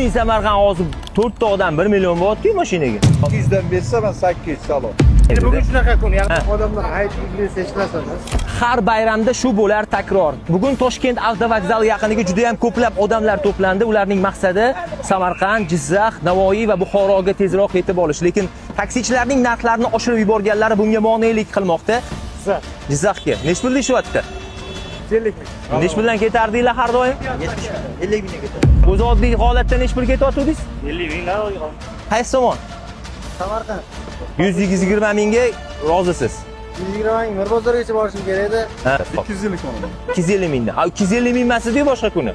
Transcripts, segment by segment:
250 ming Samarqand, hozir to'rtta odam 1 million bo'lyapti-yu mashinaga. 200 dan bersa, man 800 salon. Endi bugun shunaqa kun, ya'ni Ha. odamlar hayit desa hech narsa emas. Har bayramda shu bo'lar takror. Bugun Toshkent avtovokzali yaqiniga juda ham ko'plab odamlar to'plandi. Ularning maqsadi Samarqand, Jizzax, Navoiy va Buxoroga tezroq yetib olish. Lekin taksichilarning narxlarini oshirib yuborganlari bunga monelik qilmoqda. Jizzaxga nechi pul deyishyapti? 50 ming. Nechi puldan ketardinglar har doim? 70 ming, 50 mingga ketadi. O'zi oddiy holatda nechi pul ketyotgandingiz? 50 ming. Qaysi tomon? Samarqand. 120 mingga rozisiz? 120 ming Mirbozorgacha borishim kerak edi. Ha, 250 ming. 250 mingdan. Ha, 250 ming emas edi boshqa kuni.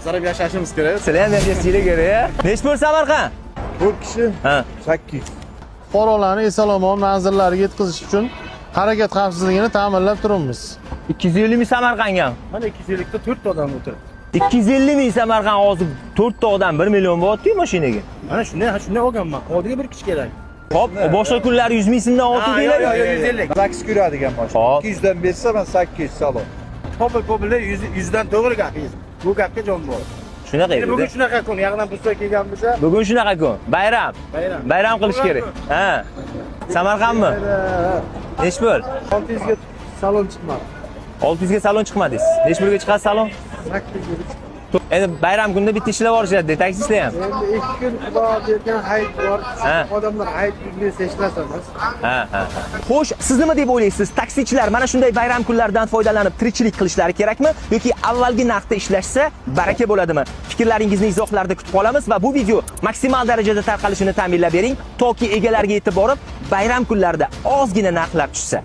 Zarab yashashimiz kerak. Sizlar ham yashashinglar kerak, a? Nechi pul Samarqand? 4 kishi Ha. 800. Fuqarolarni eson omon manzillariga yetkazish uchun harakat xavfsizligini ta'minlab turibmiz. 250 ming Samarqandga. Mana 250 ta 4 ta odam o'tiribdi. 250 ming Samarqand, hozir to'rtta odam 1 million bo'lyapti-yu mashinaga. Mana shunday, ha, shunday olganman. Oldiga bir kishi kerak. Hop, boshqa kunlari 100 ming so'mdan oltdinglar. Yo'q, yo'q, 150. 8 yuradigan mashina. Hop. 200 dan bersa, man 800 salon. Popul popullar 100 dan to'g'ri gapingiz. Bu gapga jon bor. Shunaqa Endi bugun edi. shunaqa kun, ya'ni biz kelganmiz. Bugun shunaqa kun. Bayram. Bayram. Bayram qilish kerak. Ha. Samarqandmi? Nechi pul? 600 ga salon chiqmadi. 600 ga salon chiqmadingiz. Nechi pulga chiqadi salon? 800 ga. Endi bayram kunida bitta ishlab yuborishadi taksistlar ham. Endi 2 kun Xudo bergan hayit bor. Ha. Odamlar hayit desa hech narsa emas. Ha, ha, ha. Xo'sh, siz nima deb o'ylaysiz? Taksichilar mana shunday bayram kunlaridan foydalanib tirikchilik qilishlari kerakmi yoki avvalgi narxda ishlashsa baraka bo'ladimi? Fikrlaringizni izohlarda kutib qolamiz va bu video maksimal darajada tarqalishini ta'minlab bering, toki egalariga yetib borib, bayram kunlarida ozgina narxlar tushsa.